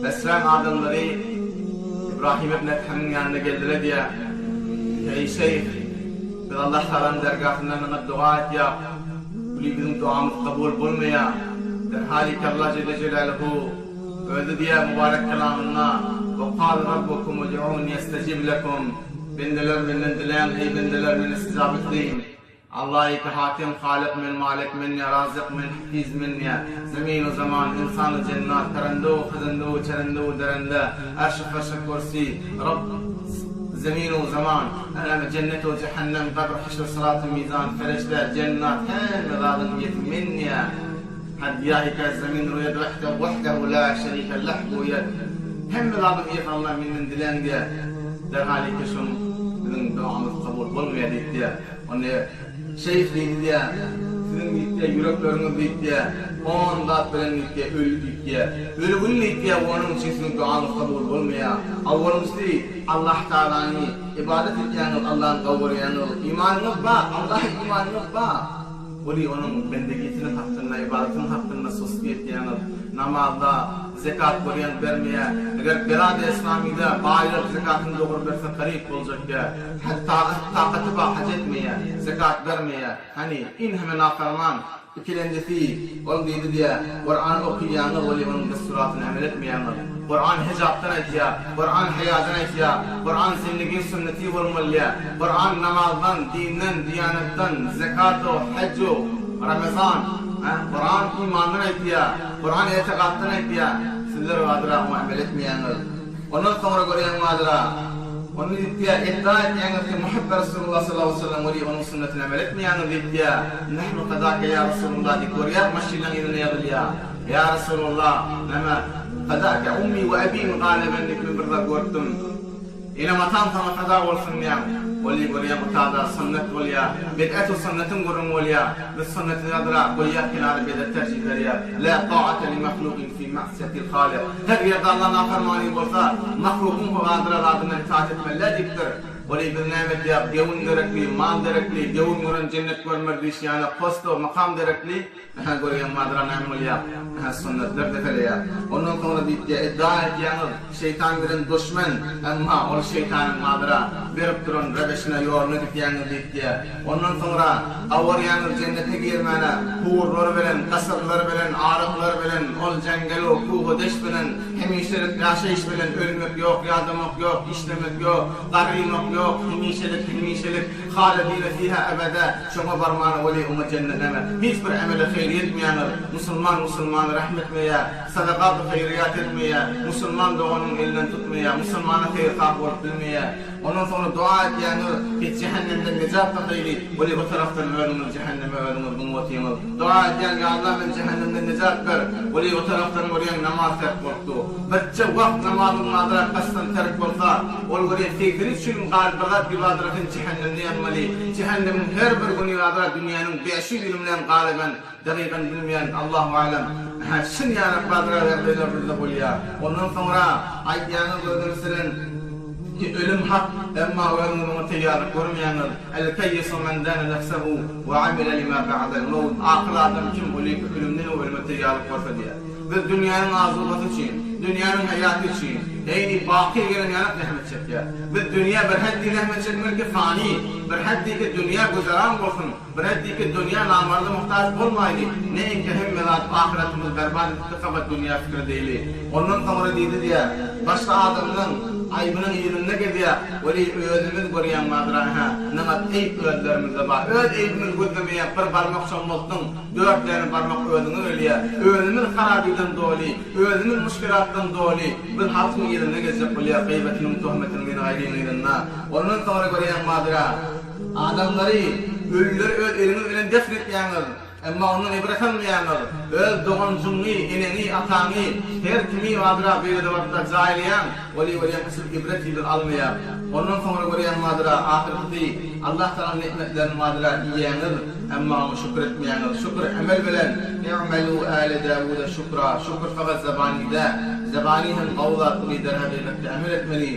Besräň adamlary Ibrahim ibn Edhemiň ýanyna geldiler diýýär, Eý, şeýh, biz Allah Tagalanyň dergähinde maňa doga etýär, weli biziň dogamyz kabul bolmaýar. Derhaliki Allah jelle jelaluhu Özi diýýär mübarek kelamynda, Wa kâle rabbukum ud'ûni estejib lekum, Bendeler menden diläň, eý bendeler men istijabet edeýin. Allah ýeke Hakim, Halyk men, Malik men ýa, Razyk men, Hafiz men ýa, Zemin-u zaman, ynsan-u jennat, perende-u hazende-u çerende-u derende, Arş-u ferş-u kürsi, Rabb Zemin-u zaman, älem-i jennet-u jehennem, gabr, haşr, syrat-u mizan, fereşte, jennat, hemme zadyň eýesi men ýa. Hadýa ýeke zemin ruýet wahdehu wahdehu la şerike leh goýet. Hemme zadyň eýesi Allah menden diläň diýä. Derhal ýeke şoň biziň dogamyz kabul bolmaýar diýip diýä. Onda şeýh diýdi diýä, siziň diýip diýä ýürekleriňiz diýip diýä on zat bilen diýip diýä öli diýip diýä. Ölgün diýip diýä onuň üçin siziň dogaňyz kabul bolmaýar. Awwalynsy Allah Tagalany ybadat edýäňiz Allahny gowurýaňyz imanyňyz bar Allaha imanyňyz bar. Weli onuň bendegisiniň hakynda, ybadatynyň hakynda susty etýäňiz. Namazda zekat görýäň bermeýä. Eger belady islamyda baýlar zekatyny dogry berse garyp boljakýa. Haj takaty bar haj etmeýä, zekat bermeýä. Hany, in heme nafarman. Ikilenjisi, ol diýdi diýä, Kurany okyýaňyz weli onuň dessuratyna emel etmeýäňiz. Kuran hijapdan aýtýa, Kuran haýadan aýtýa, Kuran zindigi sünneti bolmaly diýä, Kuran namazdan, dinden, diýanatdan, zekat-u, haj-u, ramazan, hä, Kuran imandan aýtýa, Kuran etigatdan aýtýa, sizler bardyra oňa emel etmeýäňiz. Ondan soňra görýäň bardyra, ony diýipdiýä, iddia etýäňiz ki, muhibbe Resulullah sallallahu aleýhi we sellem weli onuň sünnetine emel etmeýäňiz diýipdiýä, nahnu fedake ýa Resulullah diýip görýäň maşynlaň ýüzünde ýazylýa. Ýa Resulallah, näme, Fedake ummi we ebim galyben diýip men bir zat görüpdim. Enem-atam saňa feda bolsun diýýäň. Weli görýäň utada sünnet bolýa. Bid'et-u sünnetiň gürrüňi bolýa. Biz sünneti ýazyra goýýas kenara bid'et terjih berýäs. La ta'ate li mahlukin fi ma'siýatil halik. Her ýerde Allah nafarmany bolsa, mahlukyň gadyra zadyndan itaat etmeli däl diýipdir. Weli biz näme edýäs, gewün derekli, mal derekli, gewün gören jennet görmez diýişi ýaly posto, makam derekli, Ähä görýäň madra näme bolýa? Ähä sünnetler depeleýär. Ondan soňra diýipdi, Iddia edýäňiz, şeýtan bilen duşmen, emma ol şeýtanyň madra berip duran rebeşine ýoluna gidýäňiz diýipdi. Ondan soňra gawarýaňyz jennete girmäne hurlar bilen, kasyrlar bilen, aryklar bilen, ol jeňňel-u kuh-u deşt bilen, hemişelik ýaşaýyş bilen, ölmek ýok, ýadamak ýok, işlemek ýok, garrymak ýok, hemişelik, hemişelik, halidine fiha ebeda. Şoňa barmana weli oňa jennet näme? Hiç bir emele haýyr ýetmeýändir. Musulman musulmana rehm etmeýär, sadakaty haýryýat etmeýär, musulman doganynyň elinden tutmaýar, musulmana haýyrhah bolup bilmeýär. Ondan soňra dua edýäňiz, ki jähennemden nejat tapaýly, weli o tarapdan özüňiz jähenneme özüňiz zyňyp otyňyz. Dua edýäň, ýa Allah meni jähennemden nejat ber, weli o tarapdan görýäň namaz terk bolupdy. Birje wagt namazyň mazyrak kasdan terk bolsa, Ol welin 83 ýylyň galyp bir zat ýyladra sen jähennemde ýanmaly. Jähennemiň her bir güni ýyladra dünýäniň 500 ýyly bilen galyban dagygan bilmeýän Allahu alem. Hä çyn ýanak badra ýagdaýlar bizde bolýa. Ondan soňra aýtýaňyz özüňiz silen ki ölüm hak emma özüňiz oňa teýýarlyk görmeýäňiz. El keýýisu men dana nefsehu we amile lima ba'del mewt akyl adam kim olyki ölümden öň ölüme teýýarlyk görse diýä. Biz dünýäniň azuwlasy üçin, dünýäniň haýaty üçin, eýni baky gelen ýanak zähmet çekýäs. Biz dünýä bir häddi zähmet çekmeli ki fany, bir häddi ki dünýä güzeran bolsun, bir häddi ki dünýä namarda muhtaç bolmaýly, neýinki hemme zat ahyretimizi berbat edipdi kabat dünýä pikiri deýli. Ondan soňra diýdi diýä, başga adamlaň aýbynyň yzynda gezýä, weli özümiz görýäň madra hä, naňat eýp özlerimizde bar. Öz eýbimizi gözlemeýäk, bir barmak çommaltdyň, Dört däne barmak özüňe gelýär. Özümiz harabydan doly, özümiz muşkilatdan doly. Biz halkyň yzynda gezjek bolýas, gyýbatynyň, töhmetiniň ýene gaýryň yzynda. Ondan soňra görýäň madra, adamlary, ölüleri öz eliňiz bilen defn etýäňiz. Emma ondan ibret almaýaňyz. Öz doganjyňy, eneňi, ataňy, her kimi madra beýlede wagtda jaýlaýaň, ol görýäň hiç bir ibret ibret almaýar. Ondan soňra görýäň madra, ahyrkysy Allah tagalaň nikmetlerini madra iýýäňiz. Emma oňa şükür etmeýäňiz. Şükür emel bilen, I'melû âle Dâwûde şükra, şükür fakat zebani däl, zebani hem gowy zat uly derhakykatda emel etmeli.